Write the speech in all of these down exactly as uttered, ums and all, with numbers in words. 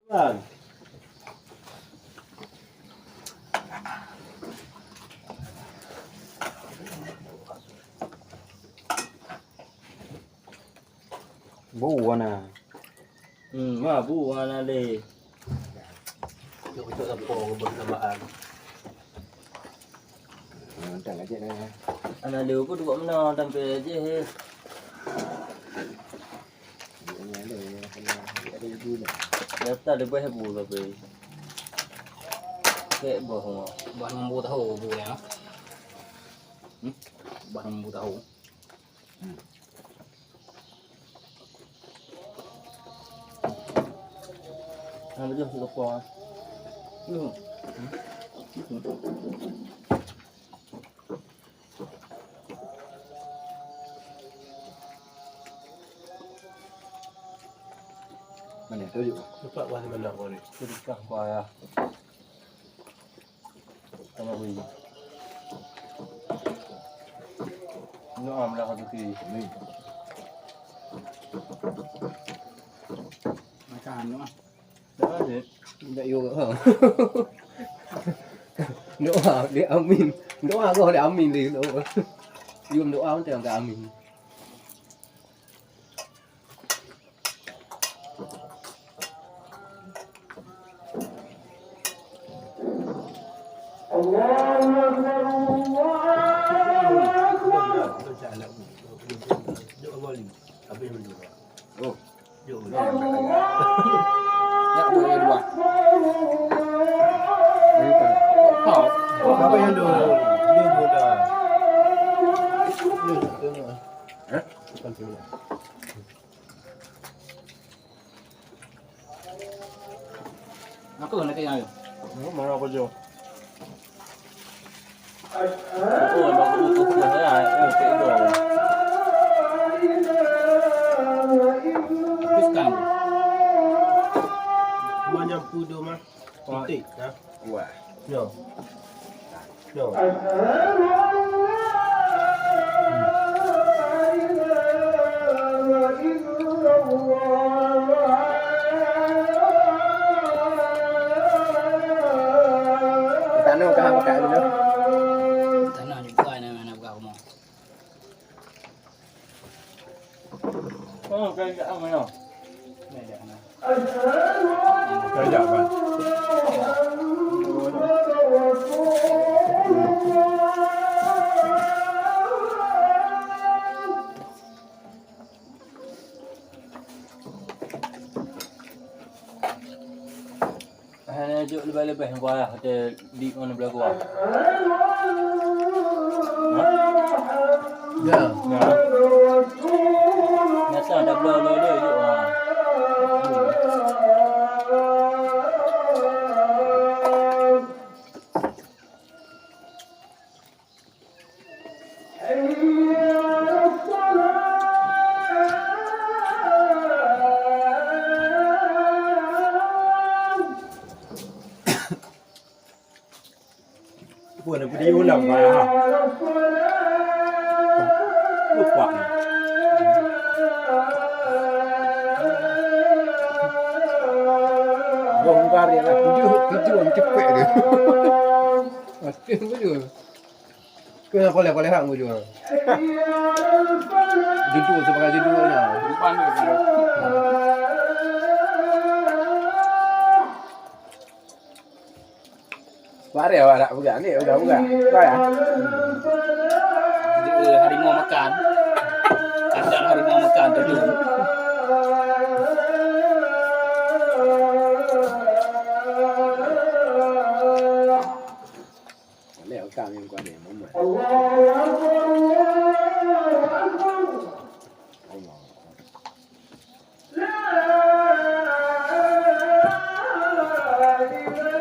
Bang. Bu wana. Hmm, ma bu wana le. Cok-cok sapo ngon tambahan. Mantap aja dah. Ana le ku dua mena tampil aja he. Daftar di bawah bu tapi. Kek bawah. Buat mampu tahu bu ya. Hmm? Buat mampu tahu. Nah, betul, lupa. Hmm. Mana tu yuk? Cepat wah mana kau ni? Sedekah payah. Tengok wei. Doa meulah rezeki. Amin. Makan doa. Doa je. Tidak yuk. Doa dia amin. Doa kau dia amin dia. Yum doa macam amin. Oh. Ya, boleh dua. Apa yang dua? Dia muda. Hah? Aku nak tanya. Mana aku jauh? Oh, nak aku tu saya, eh, tak ada. Habis kan? Cuma nyampu tu mah. Titik, ha? Wah. No. No. Tanoh kah pakai dulu? Tanoh juga ni, mana buka rumah. Oh, kau ingat apa no? Kau ingat apa? Hana jok leubeh-leubeh ngon ayah, watèe di ngon beulagu ah. Ha? Ya. Ya. Nyata dah bloe lé jok ah. Pun aku diulang bah. Lupa. Bongkar ya lah. Tujuh, tujuh, cepet dia. Mati tujuh. Kena koleh-koleh hak ngujur. Judul sebagai judulnya. Depan tu. Bareh awak nak pegang ni, pegang-pegang. Bareh. Jadi, eh, harimau makan. Kandang harimau makan tu. Lé utang nyang kuat deh, Muhammad. Allahu Akbar, Allahu Akbar. Allahu Akbar. La ilaha illallah.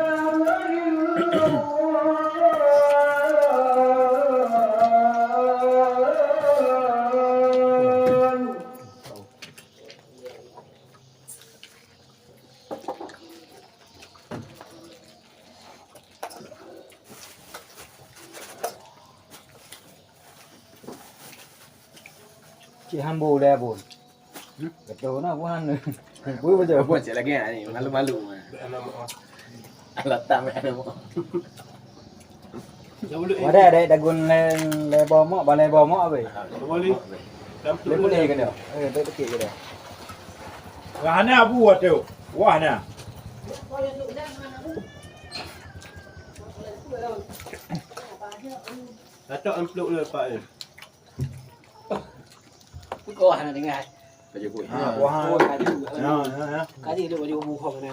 Cik Hambo dah pun. Hmm? Betul na buhan. Bui betul. Buhan cik lagi ni, malu-malu. Alah, tak mek anu. Wadai, dai dagun lé, lé boh mok, balai boh mok, weh. Lé boleh ke dia? Eh, dai dikit ke dia? Wah, na bu, wah, tu. Wah, na. Datuk amplop le, Pak, eh. Kau hana dengar. Baju kuih. Ha, wah. Oh, kaju. Ya, ya, ya. Kaju tu baju buhong ni.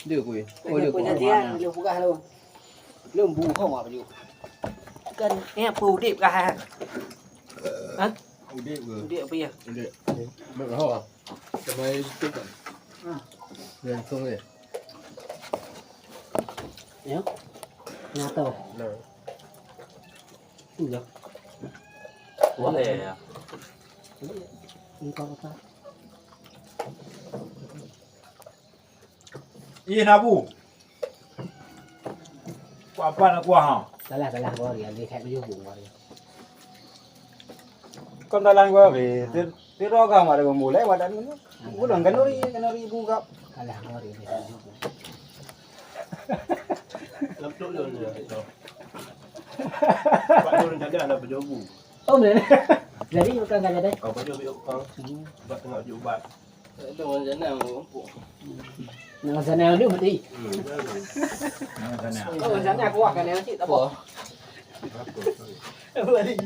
Dia kuih. Oh, dia kuih. Jadi ya, lu buka lu. Lu buhong apa baju? Kan ni apa udip kah? Ha? Udip ke? Udip apa ya? Udip. Mek roh. Sama itu kan. Ha. Langsung ni. Ya. Nyata. Nah. Iya. Wah, ya, ya. Engkau apa? Iya, Nabu. Kau apa nak kuah, ha? Salah, salah, gua dia. Dia kayak baju bung, gua dia. Kon dalam gua, weh. Ti-, tiroe ka mak dah mulai, wadah ni. Ulang kanuri, kanuri bungkap. Alah, kanuri ni. Lam tok lôn je, tok. Pak lôn tadi ada pejobu. Oh, benar. Jadi, bukan kata deh. Kau pejobu, kau. Hmm. Buat tengah ubat. Ada orang jana, orang empuk. Nama sana dulu, mati. Hmm, jangan. Nama sana. Oh, sana aku akan yang cik, tak apa. Apa? Apa lagi?